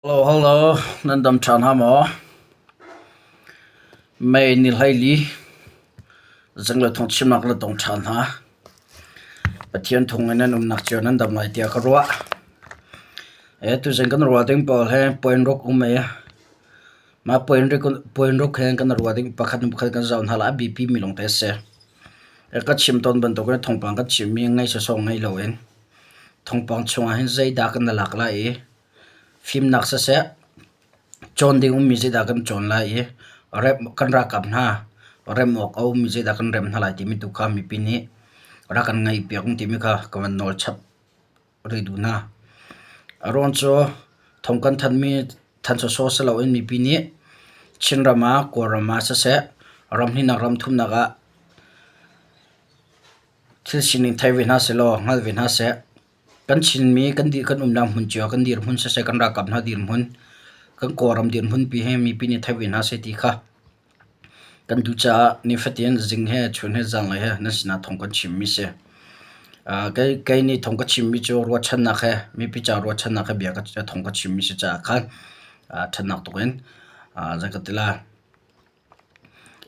Hello, hello, nan dam ṭhan ha maw? May ni 14 zinglei thawngchimnak na tong ṭhan hna. Pathian thung in nan umnak cio nan dam lai tiah ka ruah. E tuzing kan ruah ding pawl he point ruk um e. Mah point ruk he kan ruah ding pakhat pakhat kan zoh hna lai a biapi mi lawng te a si. E ka chim tawn bantukin thawngpang kan chimmi ngei sawsawh ngei loin thawngpang chungah hin zeidah kan lak lai i Fimnak siseh, cawn ding ummi zeidah kan cawn lai i kan ralkap hna rem awk a ummi zeidah kan remh hna lai timi tu kha mipi nih rak kan ngaihpiak timi kha ka van nawl chap rih duh hna. A ruang cu thawng kan thanhmi thanh sawsawh si loin mipi nih Chinram ah, Kawlram ah siseh, ram hnihnak ram thumnak ah thil sining thei ve hna sehlaw hngal ve hna seh. Kan Chinmi kan umnak hmun cio kan dirhmun siseh kan ralkap hna dirhmun, kan Kawlram dirhmun pi hi mipi nih theih ve hna seh ti kha kan duh caah nifatin zing he chun he zanlei he nan sinah thawng kan chimmi si. Kei nih thawng ka chimmi cu ruahchannak he mipi ca ruahchannak he bia thawng ka chimmi si caah khan ṭhatnak tuk in zei ka ti lai.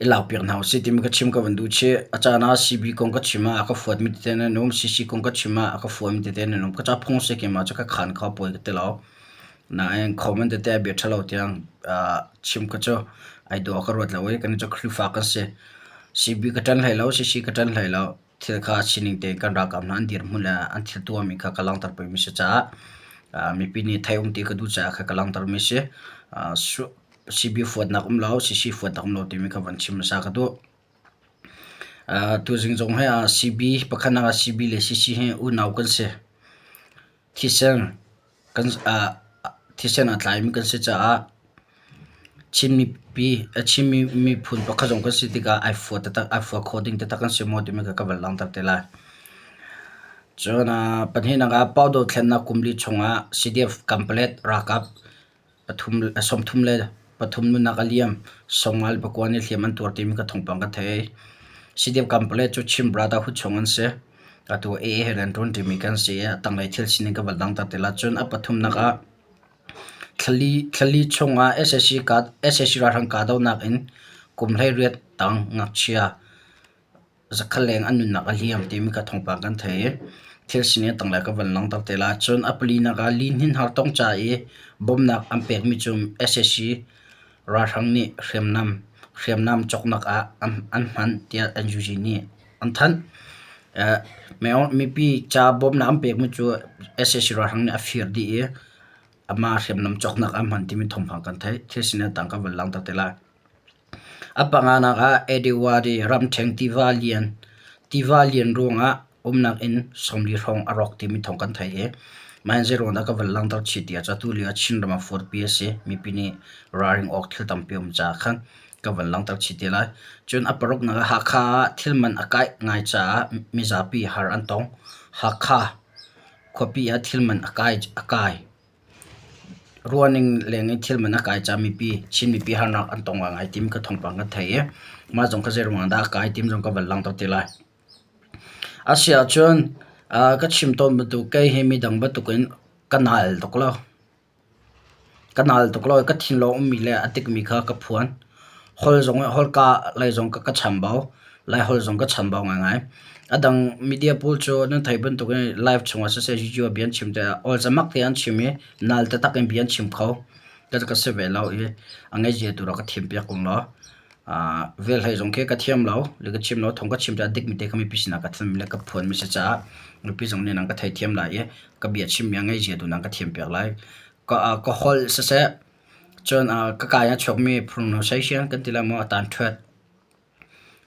I lakpiak hna usih timi ka chim ka van duh chih. A caan ah CB kong ka chim ah a ka fuatmi tete nan um, CC kong ka chim ah a ka fuatmi tete nan um. Ka ca phung si keimah cu ka khaan kho pawi ka ti lo. Nain comment tete a bia ṭhalo tiang chim ka cu ai dawh ka ruat lo i kan cu Khrihfa kan si. CB ka ṭan hlei lo, CC ka ṭan hlei lo. Thil kha sining tein kan ralkap hna an dirhmun le an thil tuahmi kha ka langhter pengmi si caah mipi nih theih um ti ka duh caah kha ka langhtermi si. CB fuatnak um lo, CC fuatnak um lo timi kha van chim hmasa ka duh. Tuzing zong hi CB pakhatnak ah CB le CC hi unau kan si. Thisen kan thisen a tlaimi kan si caah Chin mipi Chin miphun pakhat zong kan si tikah ai fua taktak ai fua kho ding taktak kan si maw timi kha ka van langhter te lai. Cun pahnihnak ah Pau dothlennak kum li chungah CDF Kanpalet ralkap 33 nunnak a liam. 54 nih hliam an tuar timi ka thawngpang ka thei. CDF Kanpalet cu Chin Brotherhood chung an si. Atu AA he rian ṭuan ṭimi kan si i a tanglei thil sining ka van langhter te lai. Cun a pathumnak ah thlali chungah sac ralhrang kahdohnak in kum 18 tang ngakchia Zakhat leng an nunnak a liam timi kha thawngpang kan thei i thil sining tanglei ka van langhter te lai. Cun a palinak ah lihnin hartong ca i bawmhnak an pekmi cu sac ralhrang nih hriamnam cawknak ah an hman tiah NUG nih an thanh. Mipi ca bawmhnak an pekmi cu sac ralhrang nih a fir dih i amah hriamnam cawknak ah an hman timi thawngpang kan theih. Thil sining tang ka van langhter te lai. A panganak ah Edewadi ramṭhen tiva lian ruangah umnak inn 40 hrawng a rawk timi thawng kan theih i mah hin zeiruang dah ka van langhter chih ti ahcun atulio ah Chinram ah furpi a si. Mipi nih ralring awk thil tampi a um caah khan ka van langhter chih te lai. Cun a paruknak ah Hakha ah thil man a kai ngai caah mizapi har an tong. Hakha khuapi ah thil man a kai. Ruahning leng in thil man a kai caah mipi Chin mipi harnak an tong ngai timi ka thawngpang ka thei i mah zong kha zeiruang ah dah a kai timi zong ka van langhter te lai. A si ahcun ka chim tawn bantuk kei hi midang bantukin ka nal tuk lo. Ka nal tuk lo i ka thinlung ummi le a tikmi kha ka phuan. Holh zong holhka lei zong ka chambau. Laiholh zong ka chambau ngaingai. A dang media pawl cu nan theih bantukin live chungah siseh YouTube ah bia an chim tikah awlzamak te an chim i nal taktak in bia an chim kho. Ka si ve lo i a ngeizia tu rak ka thiampiak ung law velhlei zong khi ka thiam lo, le ka chim lo, thawng ka chim tikah a dikmi te kha mipi sinah ka thanh le ka phuanmi si caah mipi zong nih nan ka theithiam lai i ka bia chimmi a ngeizia tu nan ka thiampiak lai. Ka holh siseh, cun ka ka in a chuakmi pronunciation kan ti lai maw a tan ṭhuat.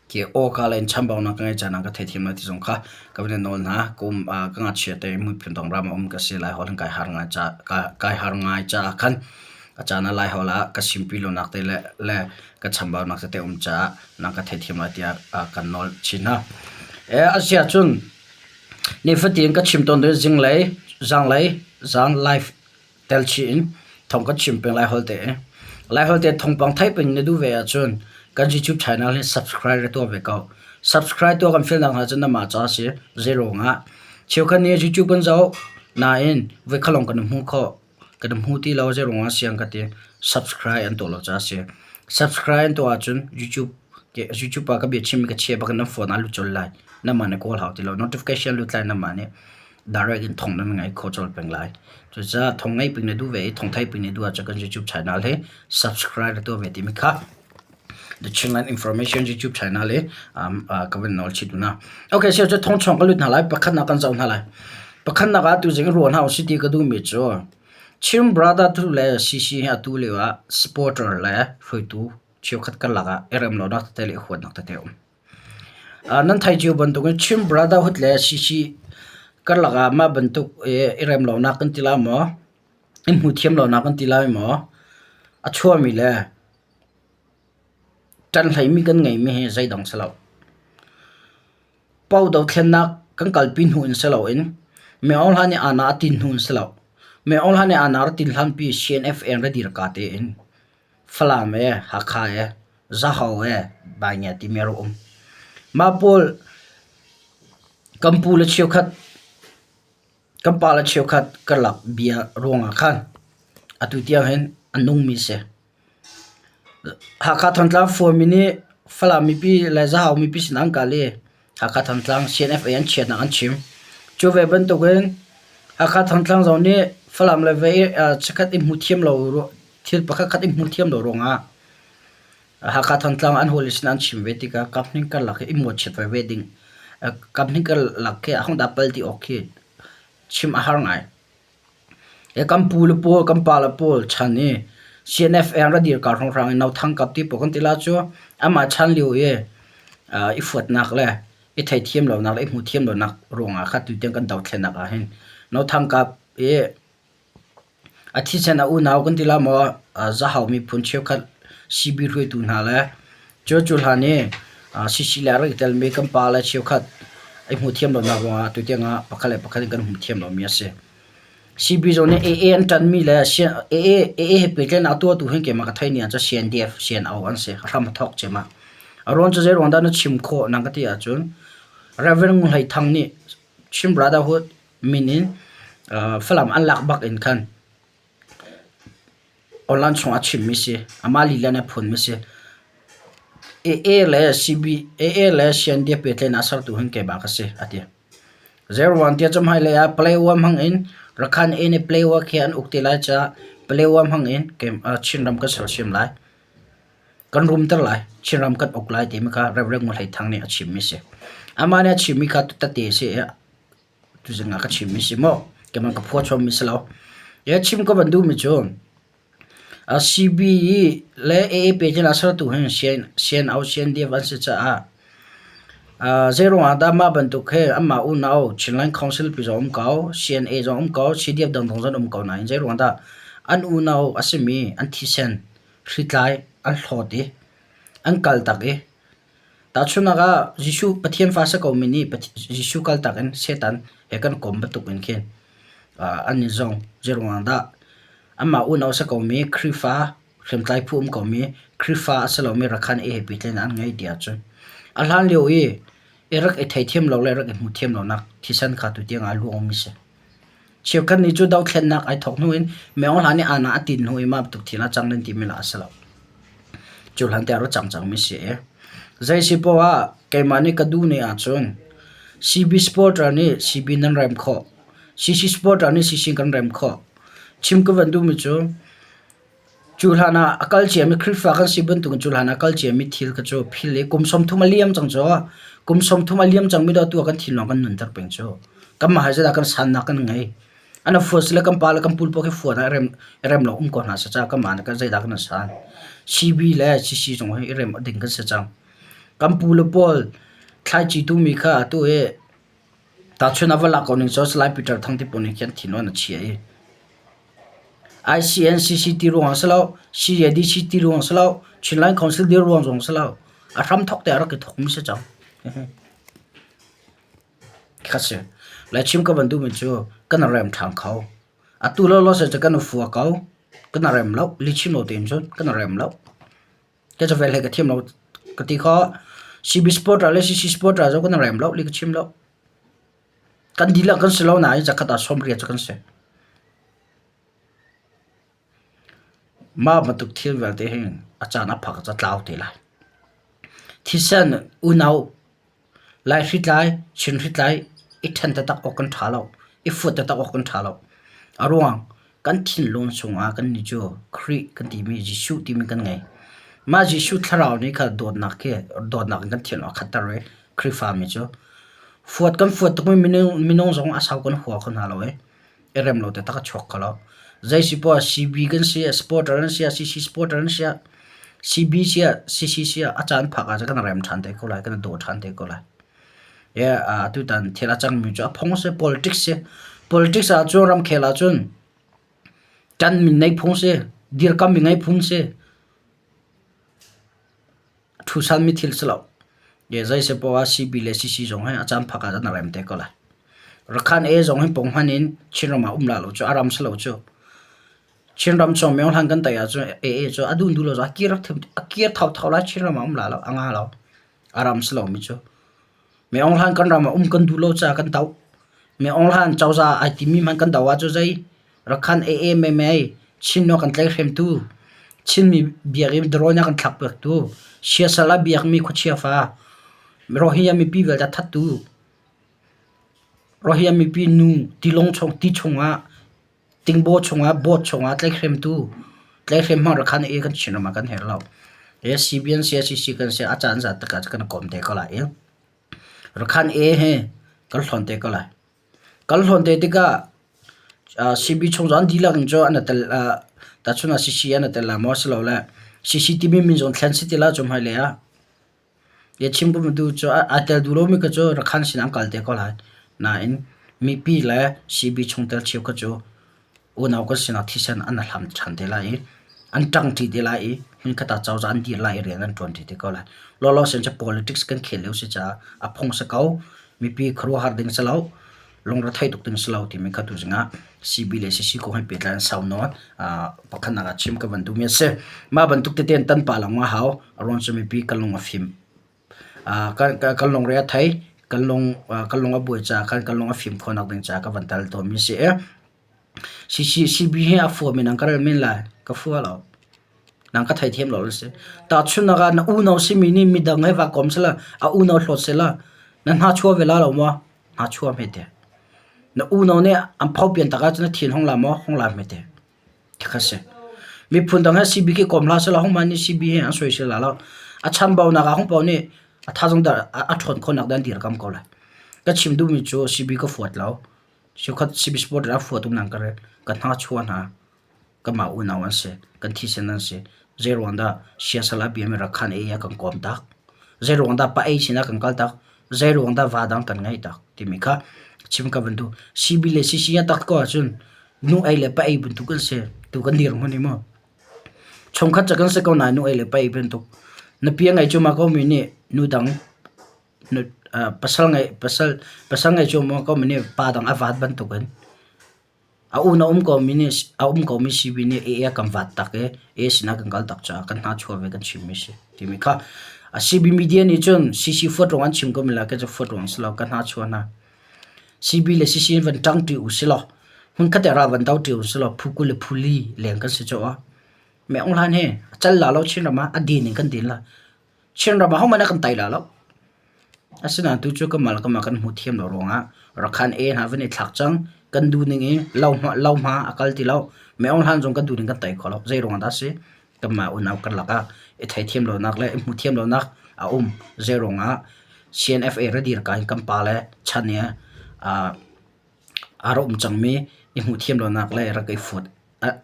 Khi awka lei in chambaunak ka ngeih caan ah ka theithiam lai ti zong kha ka van in nawl hna. Ka um ka ngakchia te miphun dang ram ah um ka si. Laiholh in kai har ngai caah kai har ngai caah khan a caan ah Laiholh ah ka simpi lonak te le ka chambaunak tete um caah nang ka theithiam lai tiah kan nawl chin hna. A si ahcun nifatin ka chim tawn ding zinglei, zanglei, zan live tel chih in thawng kan chim peng Laiholh te. Laiholh te thawngpang theih peng na duh ve ahcun kan YouTube channel hi subscribe ra tuah ve ko. Subscribe tuah kan fialnak hna cu namah ca a si. Zeiruangah cheukhat nih YouTube kan zoh nain voikhat lawng kan i hmu khawh. Kan hmu ti lo zeiruang ah siang ka ti. Subscribe an tuah lo caah a si. Subscribe an tuah ahcun YouTube YouTube ah ka biachimmi ka chia bak in nan phone ah lut colh lai. Nanmah nih kawl hau ti lo. Notification lut lai nanmah nih direct in thong nan ngai kho colh peng lai. Cucaah thong ngeih ping na duh ve i thong theih ping na duh ahcun kan YouTube channel hi subscribe na tuah ve timi kha The Chinland Information YouTube channel i um, uh, ka van nawl chih na. Okay, so cu thong chong ka lut hna lai. Pakhatnak kan zoh hna lai. Pakhatnak ah tuzing ruah hna usih ti ka duhmi cu Chin Brother tu le CC hi atu lio ah supporter le hruaitu cheukhat karlak ah i rem lonak tete le i huatnak tete a um. Uh, nan thei cio bantukin Chin Brotherhood le CC karlak ah mah bantuk i rem lonak kan ti lai maw, i hmu thiam lonak kan ti lai maw, a chuahmi le ṭanhleimi kan ngeimi hi zeidang si lo. Pau dothlennak kan kalpi hnu in si loin Myo Aung Hla nih aana a tin hnu in si lo. Myo Aung Hla nih aana a tin hlanpi CNF in ra dir ka tein Falam e, Hakha e, Zahau e, Baingia timi a rak um. Mah pawl kan pu le cheukhat kan pa le cheukhat karlak bia ruangah khan atu tiang hin a nungmi si. Hakha Thantlang fuami nih Falam mipi le Zahau mipi sinah an kal i Hakha Thantlang CNFA an chiatnak an chim. Cu ve bantukin Hakha Thantlang zong nih Falam le ve chikkhat i hmu thiam lo thil pakhat khat i hmu thiam lo ruangah Hakha Thantlang an hawile sinah an chim ve tikah kaphnih karlak hi i mawhchiat veve ding kaphnih karlak khi ahodah pal ti awk khi chim a har ngai. Kan pu le pawl, kan pa le pawl chan i CNF an ra dir ka hrawnghrang i Nothang kap ti pawl kan ti la cu amah chan lio i i fuatnak le i theithiam lonak le i hmuhthiam lonak ruangah kha tutiang kan dothlennak ah hin Nothang kap i A thisen a unau kan ti la maw Zahau miphun cheukhat CB hruaitu hna le cu cu hlan i CC le a rak i telmi kan pa le cheukhat i hmuhthiam lonak ruangah tutiang ah pakhat le pakhat in kan hmuhthiam lomi a si. CB zong nih AA an ṭanhmi le AA, AA he pehtlaihnak a tuahtu hin keimah ka theih ni ahcun CNDF, CNO an si. A hram a thawk cem ah. A ruang cu zei ruang dah na chim khawh nang ka ti ahcun Reverend Ngun Hlei Thang nih Chin Brotherhood min in Falam an lak bak in khan online chung a chimmi si. Amah lila nih a phunmi si. AA le CB, AA le CNDF pehtlaihnak a sertu hin keimah ka si a ti. Zeiruang tiah cu hmailei ah Palaewa hmang in Rakhan A nih Palaewa khi an uk te lai caah Palaewa hmang in Chinram kan sersiam lai. Kan rumter lai. Chinram kan uk lai timi kha Rev. Ngun Hlei Thang nih a chimmi si. Amah nih a chimmi kha tate si i tuzing ah ka chimmi si maw? Keimah ka phua chommi si lo. Hi chim ka van duhmi cu CB le AA pehtlai a sertu hin CNO, CNDF an si caah zeiruang ah dah mah bantuk hi anmah unau Chinland Council pi zong um ko, CNA zong um ko, CDF dangdang zong um ko nain zeiruang dah an unau a simi an thisen hritlai an hlawt i an kaltak i Tahchunhnak ah Jesuh Pathian fa si komi nih Jesuh kaltak in Satan he kan kom bantuk in khin an i zong. Zeiruang dah anmah unau a si komi Khrihfa hriamtlai phu um komi Khrihfa a si lomi rakhan i he pehtlaihnak an ngei ti ahcun a hlan lio i i rak i theithiam lo le rak i hmuhthiam lonak thisen kha tutiang ah a luangmi a si. Cheukhat nih cu dothlennak ai thawk hnu in Myo Hla nih aana a tin hnu i mah bantuk thil a cang nan timi lah a si lo. Cu hlan te ah rak cang cangmi si i. Zei si poah ah keimah nih ka duh ni ahcun CB supporter nih CB nan rem khawh. CC supporter nih CC kan rem khawh. Chim ka van duhmi cu Cu hlan ah a kal ciami Khrihfa kan si bantukin cu hlan ah a kal ciami thil kha cu phil i kum 30 a liam cang cu. Kum 30 a liam cangmi dah tu ah kan thinlung kan nunter peng cu. Kanmah hai zeidah kan sannak kan ngei. An fuan sile kan pa le kan pul pawl khi fuan ah i rem, i rem lo um ko hna seh ca kanmah nih kan zeidah kan san. CB le CC zong hi i rem ding kan si cang. Kan pu le pawl thlaici tumi kha atu hi tahchun ah va lak ko ning caw Salai Peter Thang ti pawl nih khin thinlung an chia i ICNCC ti ruang ah si lo, CADC ti ruang si lo, Chinland Council dir ruang zong si lo. A hram thawk te a rak i thawkmi si cang. Kha si. Lai chim ka van duhmi cu kan rem ṭhan kho. Atu lo lo se cu kan fua ko. Kan rem lo. Lichim lo tein cun kan rem lo. Ka cu vel he ka thiam lo ka ti kho. CB supporter le CC supporter zong kan rem lo li ka chim lo. Kan dihlak kan si lo nain zakhat ah 80 cu kan si. Mah bantuk thil vialte hi a caan a phak ah a tlau te lai. Thisen unau Lai hritlai, Chin hritlai i ṭhen taktak awk kan ṭha lo. I fuat taktak awk kan ṭha lo. A ruang kan thinlung chungah kannih cu Khrih kan timi Jesuh timi kan ngei. Mah Jesuh thlarau nih kha dawtnak khi dawtnak in kan thinlung a khatter i Khrihfami cu fuat kan fuat tukmi minung, minung zong a sau kan hua kho hna lo i i rem lo taktak a chuak kho lo. Zei si poah CB kan si, supporter an si, CC supporter an si, CB si, CC si a caan phak ah cun kan rem ṭhan te ko lai, kan i daw ṭhan te ko lai. Atutan thil a cangmi cu a phung a si, politics si. Politics ahcun ramkhel ahcun ṭanmi neih phung si, dirkammi ngeih phung si. Ṭhusanmi thil si lo. Zei si poah ah CB le CC zong hi a caan phak ah cun a rem te ko lai. Rakhan A zong hi punghman in Chinram ah um la lo cu, a ram si lo cu. Chinram chung myohlan kan tai ahcun AA cu a dun duh lo a kir a kir thotho lai Chinram ah um la lo, a nga lo. A ram si lomi cu. Myohlan kan ram ah um kan duh lo caah kan doh. Myohlan cozah ai timi hmanh kan doh ahcun zei Rakhan AA meimei Chin naw kan tlaihhremtu, Chinmi biakinn drone a kan thlakpiaktu, siasal a biakmi khuachia fa, Rohingya mipi vialte a thattu, Rohingya mipi nu tilawng chung ti chungah tingbaw chungah boat chungah tlaihhremtu, tlaihhrem hmang Rakhan AA kan Chinram ah kan herh lo. He CBN CICC kan si a caan zat takah kan kawm te ko lai i Rakhan AA he kan hlawn te ko lai. Kan hlawn te tikah CB chung cu an dihlak in cu an i tel tahchunh ah CC an i tel lai maw asilole CC timi min zong thlen si ti lai cu hmailei ah. Chim ka duh cu aa tel duh lomi kha cu Rakhan sin an kal te ko lai. Nain mipi le CB chungtel cheukhat cu unau kan sinah thisen an hlam ṭhan te lai i an ṭangṭi te lai i hmunkhat ah cozah an dir lai i rian an ṭuanṭi te ko lai. Lawlaw sen cu politics kan khel lio si caah a phung si ko. Mipi khuaruahhar ding si lo. Lungrethei tuk ding si lo timi kha tuzing ah CB le CC kong he pehtlai in sau nawn pakhatnak ah chim ka van duhmi a si. Mah bantuk tete in tan pah lengmang a hau. A ruang cu mipi kan lung a fim. Kan lungre a thei. Kan lung kan lung a buai caah khan kan lung a fim khawhnak ding caah ka van tal tawnmi a si i CB hi a fuami nang ka rel men lai. Ka fua lo. Nang ka theithiam lo na si. Tahchunhnak ah na unau simi nih midang he va kom sela, a unau hlawt sela, na hna chua ve la lo maw? Hna chua hme te. Na unau nih an pho pian tak ahcun na thin hong la maw? Hong la hme te. Khakha si. Miphun dang he CB khi kom hlah sela, hong man nih CB he an soisel la lo. A chambaunak ah hong pau nih a thazang dar a ṭhawn khawhnak dan dirkam ko lai. Ka chim duhmi cu CB ka fuat lo. Cheukhat CB supporter a fuat um nang ka rel. Ka hna chua hna. Kanmah unau an si. Kan thisen an si. Zeiruang dah siasal a biami Rakhan ei a kan kawm tak? Zeiruang dah pa ei sinah kan kal tak? Zeiruang dah va dang kan ngeih tak? Timi kha chim ka van duh. CB le CC a tak ko ahcun nu ei le pa ei bantuk an si. Tu kan dirhmun hi mu. Chungkhat ca kan si ko nain nu ei le pa ei bantuk. Na pi a ngei cu ma ko mi nih nu dang pasal ngei pasal pasal ngei cu maw ko mi nih pa dang a vat bantukin a un a um ko mi nih a um ko mi CB nih AA a kan vat tak i AA sinah kan kal tak caah kan hna chuah ve kan chim mi si timi kha a CB media nih cun CC fuat ruang an chim ko mi la ke cu fuat ruang si lo ka hna chuah hna CB le CC in van ṭang ṭi u si law hmunkhat ah ral van do ṭi u si law phu 20 le phu li leng kan si cu me ong hlan he a cal la lo Chin ram ah a din in kan din la Chinram ah hohmanh a kan tai la lo. Asinain tu cu kanmah le kanmah kan hmuh thiam lo ruangah Rakhan A hna van i thlak cang. Kan duh ning i lohma a kal ti lo. Meong hlan zong kan duh ning kan tai kho lo. Zei ruangah dah a si? Kanmah unau karlak ah i theithiam lonak le i hmuh thiam lonak a um. Zei ruangah CNFA ra dir ka in kan pa le chan i a ra um cangmi i hmuh thiam lonak le rak i fuat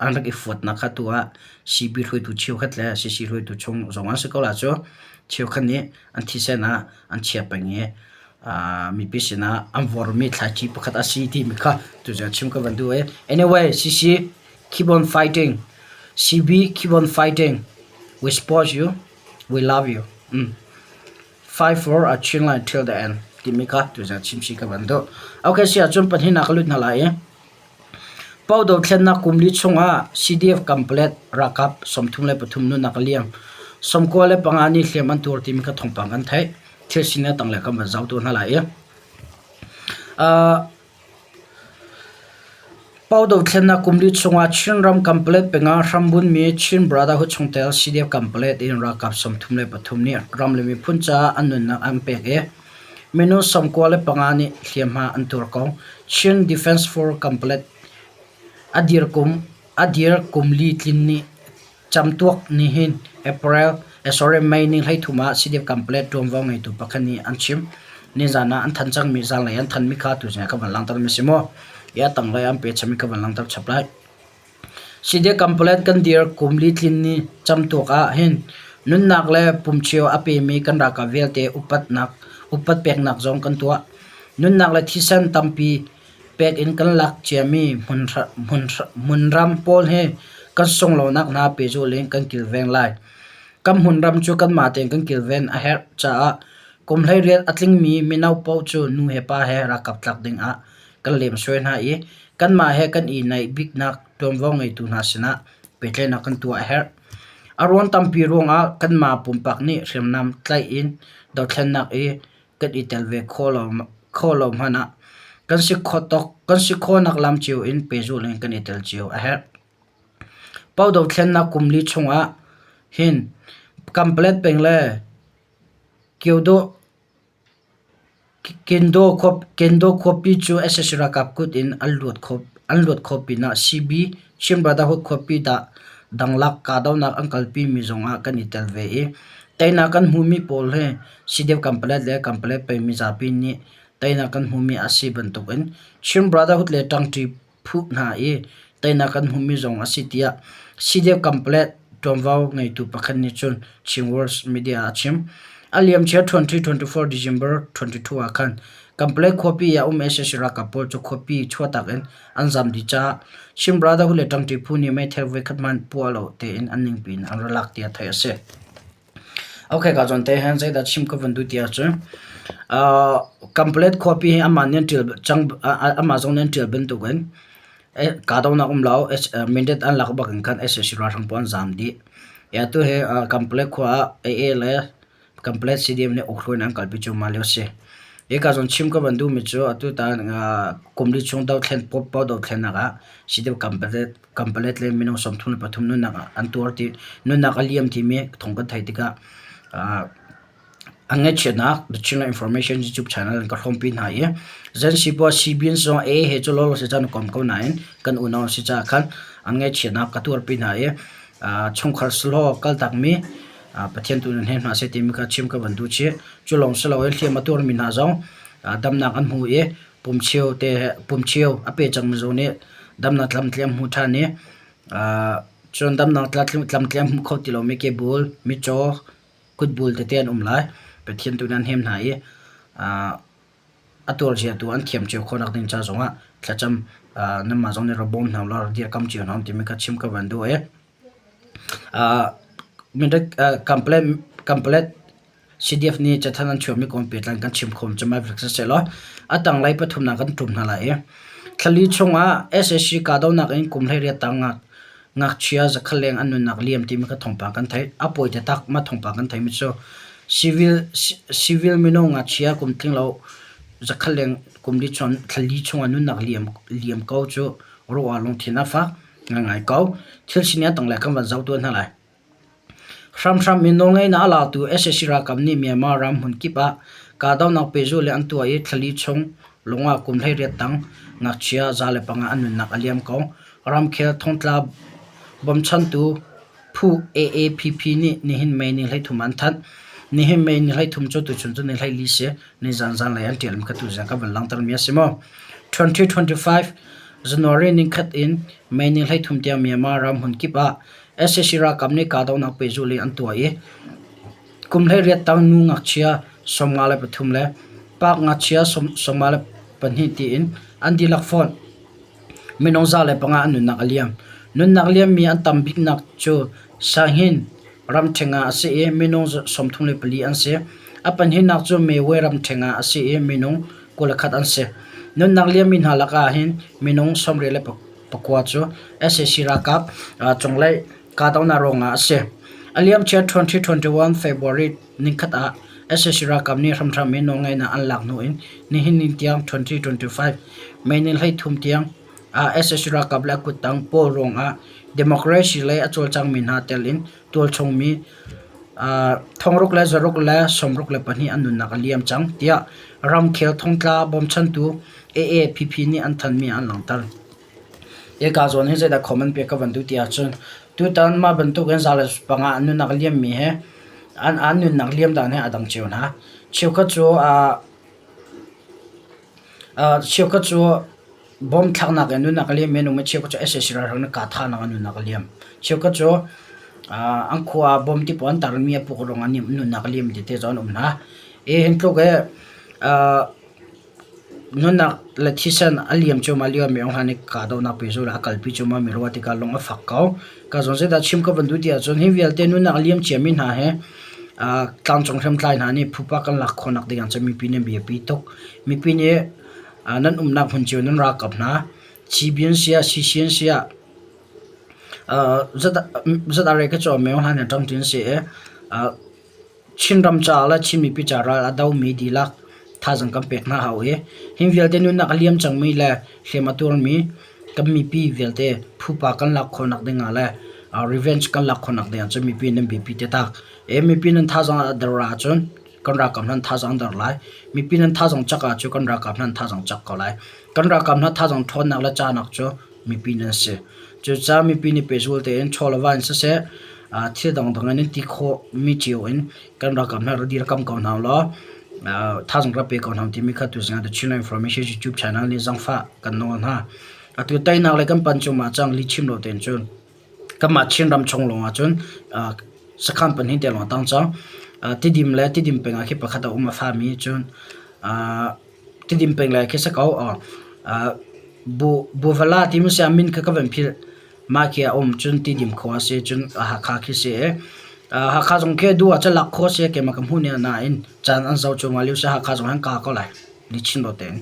an rak i fuatnak kha tu ah CB hruaitu cheukhat le CC hruaitu chung zong an si ko la cu cheukhat nih an thisen ah an chia peng i mipi sinah an vormi thlaici pakhat a si timi kha tuzaan chim ka van duh i anyway CC keep on fighting CB keep on fighting we support you we love you mm. Fight for a Chinland till the end timi kha tuzaan chim si ka van duh. Okay si ahcun pahnihnak ka lut hna lai i Pau dothlennak kum li chungah CDF Kanpalet ralkap 33 nunnak a liam. 95 nih hliam an tuar timi kha thawngpang kan theih. Thil sining a tanglei kan van zoh tu hna lai i. Uh, Pau dothlennak kum li chungah Chinram Kanpalet peng ah hrambunmi Chin Brotherhood chungtel CDF Kanpalet in ralkap 33 nih ram le miphun caah an nunnak an pek i minung 95 nih hliamhma an tuar ko. Chin Defence Force Kanpalet a dir kum a dir kum li tlin nih Camtuak nih hin April sorry May ni 13 ah CDF Kanpalet ṭuanvo ngeitu pakhat nih an chim. Nizan ah an thanh cangmi zanlei an thanmi kha tuzing ah ka van langhter mi si maw? I a tanglei an pechami ka van langhter chap lai. CDF Kanpalet kan dir kum li tlin ni camtuak ah hin nunnak le pumchio a pemi kan ralkap vialte upatnak upat peknak zong kan tuah. Nunnak le thisen tampi Pek in kan lak ciami hmunram pawl hi kan sunglawinak hna pehzulh in kan kilveng lai. Kan hmunram cu kanmah tein kan kilven a herh caah kum 18 a tlingmi mino paoh cu nu he pa he ralkap tlak dingah kan lemsoi hna i kanmah he kan i naih biknak ṭuanvo ngeitu hna sinah pehtlaihnak kan tuah a herh. A ruang tampi ruangah kanmah pumpak nih hriamnam tlaih in dothlennak i kan i tel ve khawh lo hmanh ah kan si khawhnak lam cio in pehzulh in kan i tel cio a herh. Pau dothlennak kum li chungah hin Kanpalet peng le Kendo khuapi cu sac ralkap kut in an luat khawh pinah CB Chin Brotherhood khuapi danglak kahdohnak an kalpimi zongah kan i tel ve i teinak kan hmuhmi pawl hi CDF Kanpalet le Kanpalet peng mizapi nih teinak kan hmuhmi a si bantukin Chin Brotherhood le ṭangṭi phu hna i teinak kan hmuhmi zong a si tiah CDF Kanpalet ṭuanvo ngeitu pakhat nih cun Chin World Media ah a chim. A liamcia 2024 December 22 ah khan Kanpalet khuapi ah um sac ralkap pawl cu khuapi chuahtak in an zam dih caah Chin Brotherhood le ṭangṭi phu nih meithal voikhat hmanh puah lo tein an ningpi in an ra lak tiah theih a si. Okay, ka zawn te hin zeidah chim ka van duh ti ahcun Kanpalet khuapi hi amah nih an ṭial cang amah zong nih an ṭial bantukin kahdohnak um lo Mindat an lak bak in khan sac ralhrang pawl an zaam dih. Atu hi Kanpalet khua ah AA le Kanpalet CDM nih ukhruai in an kalpi cuahmah lio a si. Hika zawn chim ka van duhmi cu atutan kum li chung dothlen pawpaw dothlennak ah CDF Kanpalet le minung 33 nunnak an tuar ti nunnak a liam timi thawng kan theih tikah an ngaihchiatnak The Chinland Information YouTube channel in ka hrawmpi hna i Zen Sipua CBN zong A he cu lawlaw si caan kom ko nain kan unau si caah khan an ngaihchiatnak ka tuarpi hna i chungkhar selaw kaltakmi Pathian tu nan hnem hna seh timi kha chim ka van duh chih. Cu lawng si loin hliam a tuarmi hna zong damnak an hmu i pumcheu te pumcheu a pe cangmi zong nih damnak tlamtling an hmu ṭhan i cun damnak tlamtling an hmu kho ti lomi kebul, mitcaw, kutbul tete an um lai. Pathian tu nan hnem hna i a tuarzia tu an thiam cio khawhnak ding ca zongah thlacam nanmah zong nih ra bawm hna ulaw ra dirkam cio hna timi kha chim ka van duh i Kanpalet CDF nih cathanh an chuahmi kong pehtlai in kan chim khawh cemai vek sisehlaw a tanglei pathumnak kan ṭum hna lai i thlali chungah sac kahdohnak in kum 18 tang ngakchia zakhat leng an nunnak liam timi kha thawngpang kan theih. A pawi taktak mah thawngpang kan theihmi cu civil minung ngakchia kum tling lo zakhat leng kum li chung thlali chungah nunnak liam ko cu ruah lungthin a fak. Ngaingai ko. Thil sining a tanglei kan van zoh tuah hna lai. Hramhram in nawlngeihnak a latu sac ralkap nih Myanmar ram hmunkip ah kahdohnak pehzulh le an tuah i thlali chung lungah kum 18 tang ngakchia 105 an nunnak a liam ko. Ramkhel thongtla bawmchantu phu AAPP nih nihin May ni 13 an thanh. Nihin May ni 13 cu tuchun cu ni 14 si. Nizan zanlei an ṭialmi kha tuzing ka van langhtermi a si maw? 2025 January nikhat in May ni 13 tiang Myanmar ram hmunkip ah sac ralkap nih kahdohnak pehzulh in an tuah i kum 18 tang nu ngakchia 53 le pa ngakchia 52 tiin an dihlak fawn. Minung 105 an nunnak a liam. Nunnak liammi an tam biknak cu Sanghin ramṭheng ah a si i minung 34 an si. A pahnihnak cu Mewe ramṭheng ah a si i minung 21 an si. Nunnak liammi hna lakah hin minung 29 cu sac ralkap cunglei kahdohnak ruangah a si. A liamcia 2021 February nikhat ah sac ralkap nih hramhram in nawlngeihnak an lak hnu in nihin ni tiang 2025 May ni 13 tiang. Ah sac ralkap le a kuttang pawl ruangah democracy lei a cawlcangmi hna tel in tualchungmi thongruk le zaruk le 62 an nunnak a liam cang tiah ramkhel thongtla bawmchantu AAPP nih an thanmi ah an langhter. Hika zawn hi zeidah comment pek ka van duh ti ahcun tutan mah bantukin 105 an nunnak liammi he an an nunnak liam dan he a dang cio hna. Cheukhat cu cheukhat cu Bom thlaknak in nunnak a liam i an um i cheukhat cu sac ralhrang nih kahthahnak in nunnak a liam. Cheukhat cu an khua ah bom ti pawl an tarmi a puk ruangah nunnak a liam ti te zong an um hna. Hi hin tluk hi nunnak le thisen a liam cuahmah lio ah minung hna nih kahdohnak pehzulh ah a kalpi cuahmah mi ruah tikah lung a fak ko. Ka zawn zeidah chim ka van duh ti ahcun hi vialte nunnak a liam ciami hna hi tlangcung hriamtlai hna nih phupa kan lak khawhnak ding ah cun mipi nih an biapi tuk. Mipi nih Nan umnak hmun cio nan ralkap hna. CB an si ah CC an si ah ZRA ka caw meo hlan in ṭangṭi an si i Chinram caah le Chin mipi ca ral a domi dihlak thazaang kan pek hna hau i hi vialte nunnak a liam cangmi le hliam a tuarmi kan mipi vialte phupa kan lak khawhnak ding ah le revenge kan lak khawhnak ding ah cun mipi nan biapi taktak. Mipi nan thazaang a der ahcun kan ralkap hna an thazaang der lai. Mipi nan thazaang cak ahcun kan ralkap hna an thazaang cak ko lai. Kan ralkap hna thazaang ṭhawnnak le cahnak cu mipi nan si. Cucaah mipi nih pehzul tein chaw le va in siseh, thil dangdang in nan ti khawhmi cio in kan ralkap hna rak dirkamh ko hna ulaw thazaang rak pe ko hna timi kha tuzing ah The Chinland Information YouTube channel nih zaangfah kan nawl hna. Atu teinak le kan pan cuahmah cang lihchim lo tein cun. Kanmah Chinram chung lawng ahcun sakhan pahnih te lawng a tang cang. Tidim le Tidim peng ah khi pakhat a um a fami cun Tidim peng le khi si ko Buvala timi si a min kha ka van philh. Mah khi a um cun Tidim khua a si cun Hakha khi si i Hakha zong khi duh ahcun lak khawh a si keimah ka hmuh ning nain caan an zoh cuahmah lio si Hakha zong an ka ko lai. Ni chin lo tein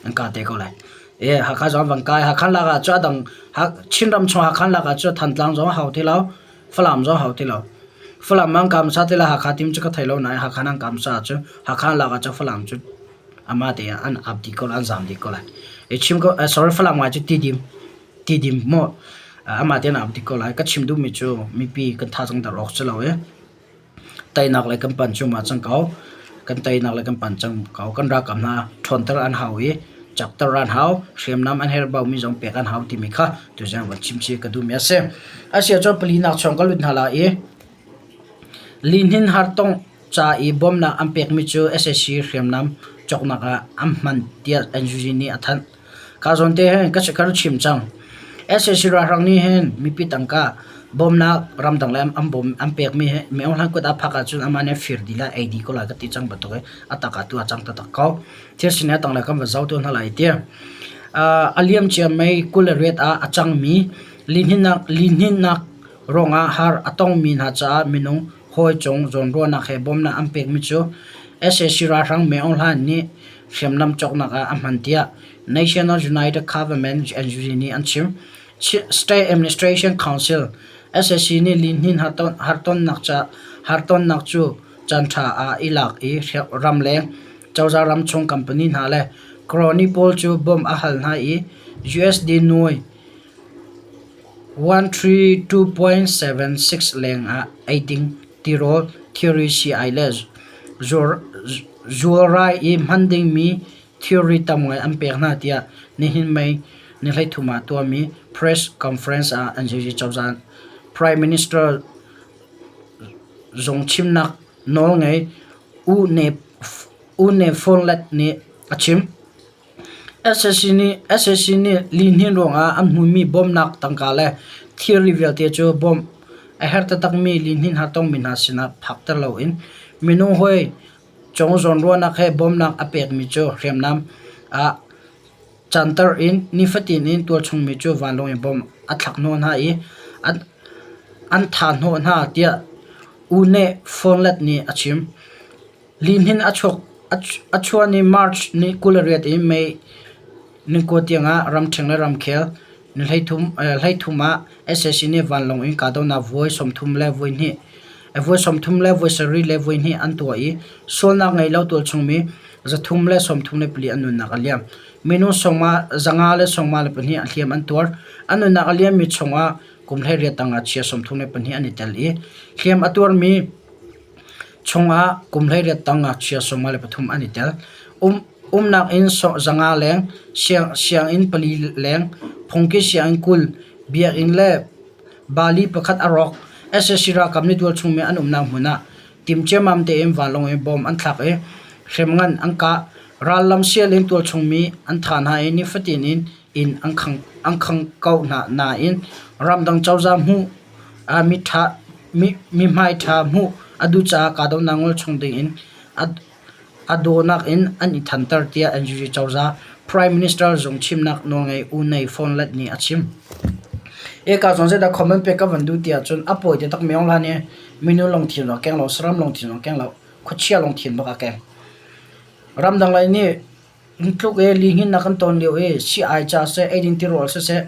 an ka te ko lai. E Hakha zong an van kai. Hakha lak ah cu a dang Chinram chung Hakha lak ah cu Thantlang zong a hau ti lo. Falam zong a hau ti lo. Falam an kam sa ti la Hakha tim cu ka thei lo nain Hakha nan kam sa cu Hakha lak ah cu Falam cu ama te an ap dih ko lai an zam dih ko lai. E chim ko sorry Falam ngai cu Tidim Tidim maw amah te an ap dih ko lai. Ka chim duhmi cu mipi kan thazaang dar awk si lo i Teinak lei kan panh cuahmah cang ko. Kan teinak lei kan panh cang ko. Kan ralkap hna ṭhawnter an hau i cakter an hau. Hriamnam an herhbaumi zong pek an hau timi kha tuzing van chim chih ka duhmi a si. Asiah cun palinak chung ka lut hna lai i lihnin hartong ca i bawmhnak an pekmi cu sac hriamnam cawknak ah an hman tiah NUG nih a thanh. Ka zawn te hin ka ka chim cang. Sac ralhrang nih hin mipi tangka bawmnak ramdang le an bawm an pekmi hi mi Aung Hlaing kut ah phak ahcun amah nih a fir dih lai ei dih ko lai ka ti cang bantuk i a tak ah tu a cang taktak ko. Thil sining a tanglei kan va zoh tu hna lai ti. A liamcia May 28 ah a cangmi lihninnak lihninnak ruangah har a tongmi hna caah minung hawi cung zawnruahnak he bawmnak an pekmi cu sac ralhrang May Aung Hlaing nih hriamnam cawknak ah a hman tiah National United Government NUG nih an chim. State Administration Council SAC nih lihnin hartonnak cu caanṭha ah i lak i ramleng cozah ramchung company hna le crony pawl cu bawmh a hal hna i USD nuai 132.76 leng ah eiding tirawl thilri sii-ai le zualrai i hman dingmi thilri tam ngai an pek hna tiah nihin May ni 13 ah tuahmi press conference ah NUG cozah Prime Minister zung chimnak nawlngei U Ne Phone nih a chim. Sac nih lihnin ruangah an hmuhmi bawmhnak tangka le thilri vialte cu bawmh a herh taktakmi lihnin har tongmi hna sinah phakter loin minung hawi cung zawnruahnak he bawmhnak a pekmi cu hriamnam ah canter in nifatin in tualchungmi cu vanlawng in bomb a thlakhnawh hna i an thahhnawh hna tiah U Neh Phone nih a chim. Lihnin a chuah ni March ni 28 in May ni 9 tiangah ramṭhing le ramkhel ni 13 ah sac nih vanlawng in kahdohnak voi 37 an tuah i sualnak ngei lo tualchungmi. 334 an nunnak a liam. Minung 154 hliam an tuar. An nunnak a liammi chungah kum 18 tang ngakchia 34 an i tel i hliam a tuarmi chungah kum 18 tang ngakchia 43 an i tel. Umnak inn 500 leng, sianginn pali leng, phungki sianginn 20, biakinn le bali pakhat a rawk. Sac ralkap nih tualchung mi an umnak hmun ah tim ciammam tein vanlawng in bom an thlak i hremngan an kah. Rallam sial in tualchung mi an thah hna i nifatin in inn an khang ko hna nain ramdang cozah hmuh ah mithmai ṭha hmuh a duh caah kahdohnak ngol chung ding in a dawhnak in an i thanter tiah NUG cozah Prime Minister zung chimnak nawlngei U Nay Phone Let nih a chim. Eka zong zeidah comment pek ka van duh ti ahcun a pawi te tak mi hlan i minu lungthin zong a keng lo, saram lungthin zong a keng lo, khuachia lungthin bak a keng. Ramdang lei nih tluk i lihnin kan ton lio i sii-ai ca siseh, eidin tirawl siseh,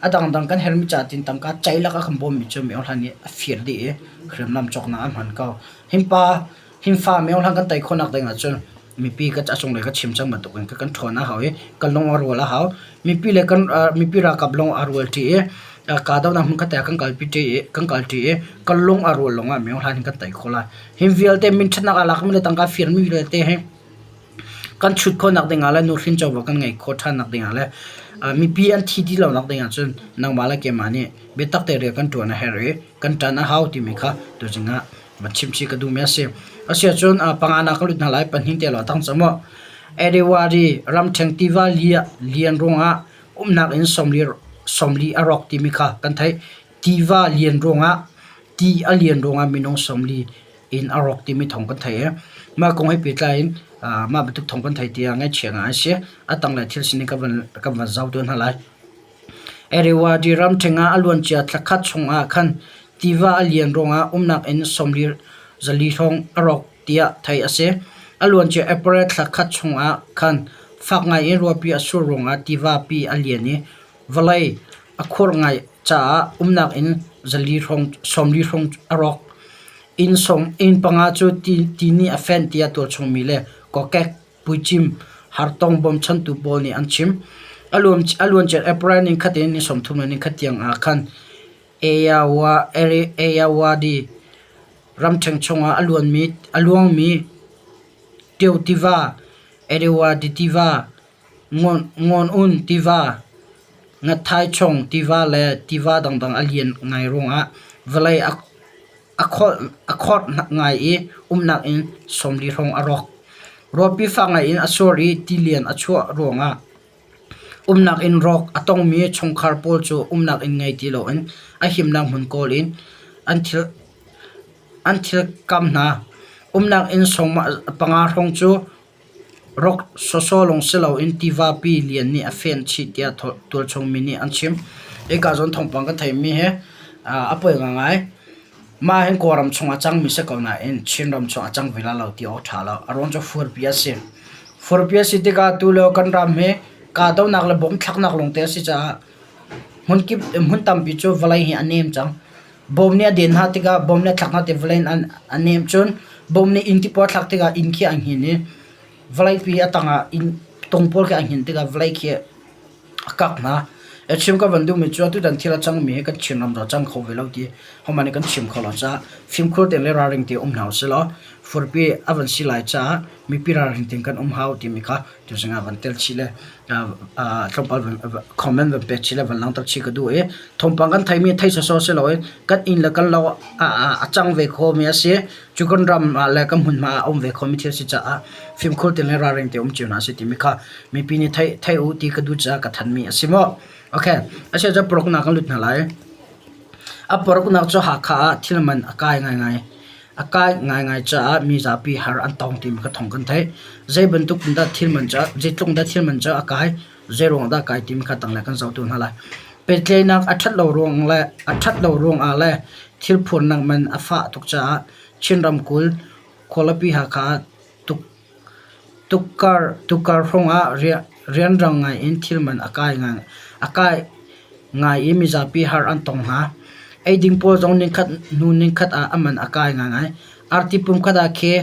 a dangdang kan herhmi ca tin tangka ceilak a kan bawmmi cu mi hlan i a fir dih i hriamnam cawknak an hman ko. Hinpa hinfa mi hlan kan tei khawhnak ding ahcun mipi ka a cunglei ka chim cang bantuk in kan ṭhawn a hau i kan lung a rual a hau. Mipi le kan mipi ralkap lung a rual ṭi i kahdohnak hmun khat te ah kan kalpi ṭi i kan kal ṭi i kan lung a rual lawngah mi hlan hin kan tei khawh lai. Hi vialte minṭhatnak aa lakmi le tangka firmi vialte hi kan chut khawhnak dingah le nuhrin covo kan ngeih khawh ṭhannak dingah le mipi an thi ti lonak dingah cun nangmah le keimah nih biatak te rian kan ṭuan a herh i kan ṭan a hau timi kha tuzing ah van chimchih ka duhmi a si. Asiahcun panganak ka lut hna lai pahnih te law tang cang maw. Edewari ramṭheng tiva lian ruangah umnak in 40 a rawk timi kha kan theih. Tiva lian ruangah ti a lian ruangah minung 40 in a rawk timi thawng kan theih i mah kong he pehtlai in mah bantuk thawng kan theih tiah ngaihchia ngai a si. A tanglei thil sining ka van ka van zoh tawn hna lai. Irrawaddy ramṭhing ah a luancia thlakhat chungah khan tiva a lian ruangah umnak inn 44 hrawng a rawk tiah theih a si. A luancia April thlakhat chungah khan fak ngai in ruahpi a sur ruangah tiva pi a lian i vawlei a khur ngai caah umnak inn 40 hrawng a rawk. Inn panga cu ti nih a fenh tiah tualchungmi le kokek puicim hartong bawmchantu pawl nih an chim. A luancia April nikhat in ni 30 le nikhat tiang ah khan Ayeyawady ramṭhen chungah a luangmi Tio tiva, Ayeyawady tiva, Ngon-un tiva, Ngathaichawng tiva le tiva dangdang a lian ngai ruangah vawlei a khorh ngai i umnak inn 40 hrawng a rawk. Ruahpi fak ngai in a sur i tilian a chuah ruangah umnak inn rawk a tongmi chungkhar pawl cu umnak inn ngei ti loin a himnak hmun kawl in an thilkam hna. Umnak inn panga hrawng cu Rawk sawsawh lawng si loin tivapi lian nih a fenh chih tiah tualchung mi nih an chim. Hika zawn thawngpang kan theihmi hi a poi ngaingai. Mah hin Kawlram chung a cangmi si ko nain Chinram chung a cang ve lai lo ti awk a ṭha lo. A ruang cu furpi a si. Furpi a si tikah tulio kan ram hi kahdohnak le bom thlaknak lawngte a si caah hmunkip hmun tampi cu vawlei hi a nem cang. Bom nih a den hna tikah bom nih a thlak hna tik vawlei in a nem cun bom nih inn tipawl a thlak tikah inn khi a hnin i vawleipi a tangah inn tung pawl khi a hnin tikah vawlei khi a kak hna. A chim ka van duhmi cu atutan thil a cangmi hi kan Chinram dah a cang kho ve lo ti hohmanh nih kan chim kho lo caah fimkhur tein le ralring tein um hna usih law furpi a van si lai caah mipi ralring tein kan um hau timi kha tuzing ah van tel chih le tlawmpal comment van pek chih le van langhter chih ka duh i thawngpang kan theimi thei sawsawh si loin kan inn le kan lo a cang ve khomi a si. Cu kan ram ah le kan hmunhma ah a um ve khomi thil a si caah fimkhur tein le ralring tein um cio hna sih timi kha mipi nih theih theih u ti ka duh caah ka thanmi a si maw. Okay, asiah cun paruknak kan lut hna lai. A paruknak cu Hakha ah thil man a kai ngaingai. A kai ngaingai caah mizapi har an tong timi kha thawng kan theih. Zei bantuk in dah thil man cu zeitluk in dah thil man cu a kai, zei ruang dah a kai timi kha tanglei kan zoh tu hna lai. Pehtlaihnak a ṭhat lo ruang le a ṭhat lo ruangah le thil phurnak man a fah tuk caah Chin ramkulh khualipi Hakha ah Tukar hrawngah rianrang ngai in thil man a kai ngai i mizapi har an tong hna. Eiding pawl zong nikhat hnu nikhat ah a man a kai ngaingai. Arti pumkhat ah khi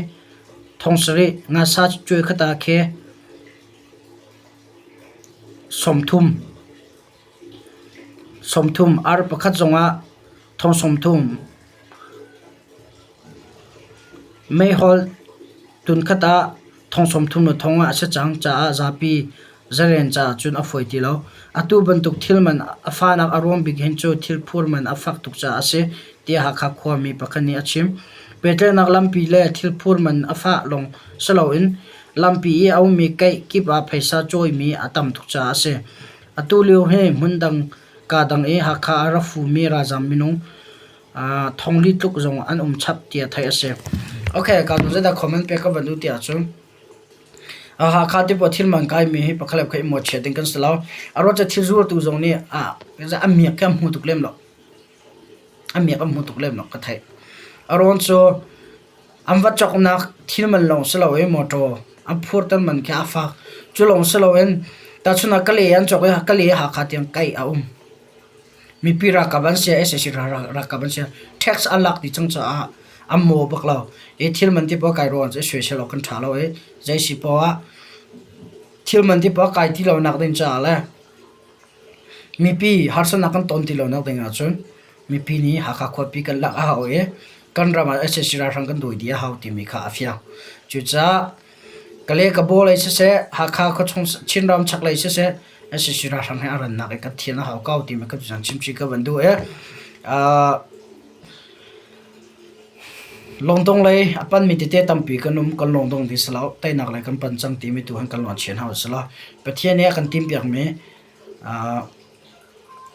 Thong sarih ngasa cuai khat ah khi 30 30 ar pakhat zongah thong 30 Meihol tunkhat ah thong 30 le thong ah a si cang caah zapi zaren caah cun a fawi ti lo. Atu bantuk thil man a fahnak a ruang bik hin cu thilphur man a fak tuk caah a si, tiah Hakha khuami pakhat nih a chim. Pehtlaihnak lampi le thilphur man a fah lawng si loin lampi i a ummi keih kip ah phaisa cawimi a tam tuk caah a si. Atu lio hi hmundang kaa dang i Hakha a ra fumi ralzaam minung thongli tluk zong an um chap tiah theih a si. Okay, ka nu zeidah comment pek ka van duh tiah cun Hakha ti pawl thil man kaimi hi pakhat le pakhat i mawhchiat ding kan si lo. A ruat cu thil zuartu zong nih a miak khi an hmu tuk lem lo. A miak an hmu tuk lem lo ka theih. A rawn cu an va cawknak thil man lawng si lo i motor an phurter man khi a fak. Cu lawng si loin tahchun ah Kalay an cawk i Kalay Hakha tiang kaih a um. Mipi ralkap an si, sac ralkap an si. Tax an lak dih cang caah an maw bak lo. Hi thil man ti pawl kai ruang cu soisel awk kan ṭha lo i zei si poah ah thil man ti pawl kai ti lonak ding caah le mipi harsatnak kan ton ti lonak ding ahcun mipi nih Hakha khuapi kan lak a hau i kan ram ah sac ralhrang kan dawi dih a hau timi kha a fiang. Cucaah Kale Kabaw lei siseh, Hakha khuachung Chinram chaklei siseh, sac ralhrang he a rannak i kan thian a hau ko timi ka tuzan chimchih ka van duh i Lawngdong lei a panmi tete tampi kan um, kan lawngdong ding si lo, teinak lei kan pan cang timi tu han kan luan chian hau si lo. Pathian nih a kan timhpiakmi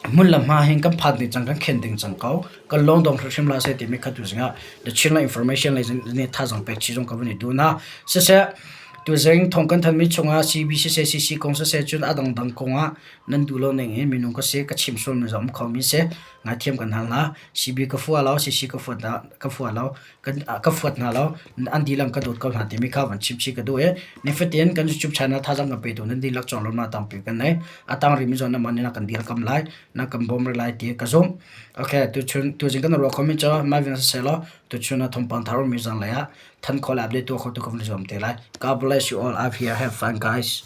Hmun le hma hin kan phan ding cang, kan khen ding cang ko. Kan lawngdong hrimhrim la seh timi kha tu zingah The Chinland Information lei nih thazang pek chih zong ka vun i duh na. Siseh, tuzing thawng kan thanmi chungah CB siseh, CC kong siseh cun a dangdang kongah nan duh lo ning in minung ka si, ka chim sualmi zong um kho mi si. Ngaithiam kan hal hna. CB ka fua lo, CC ka fuat ka fua lo. Ka fuat hna lo, an dihlak ka dawt ko hna timi kha van chim chih ka duh i nifatin kan YouTube channel thazaang kan petu nan dihlak cawng lawmnak tampi kan nei. A tang rimi zawn na na kan dirkam lai, na kan bawm rih lai ti ka zumh. Okay, tuchun tuzing kan ruah khomi cu mai veng siseh law tuchun ah thawngpang thar ummi zanlei ah than khawh le update tuah kho tu ka van zuam te lai. God bless you all. I'm here. Have fun guys.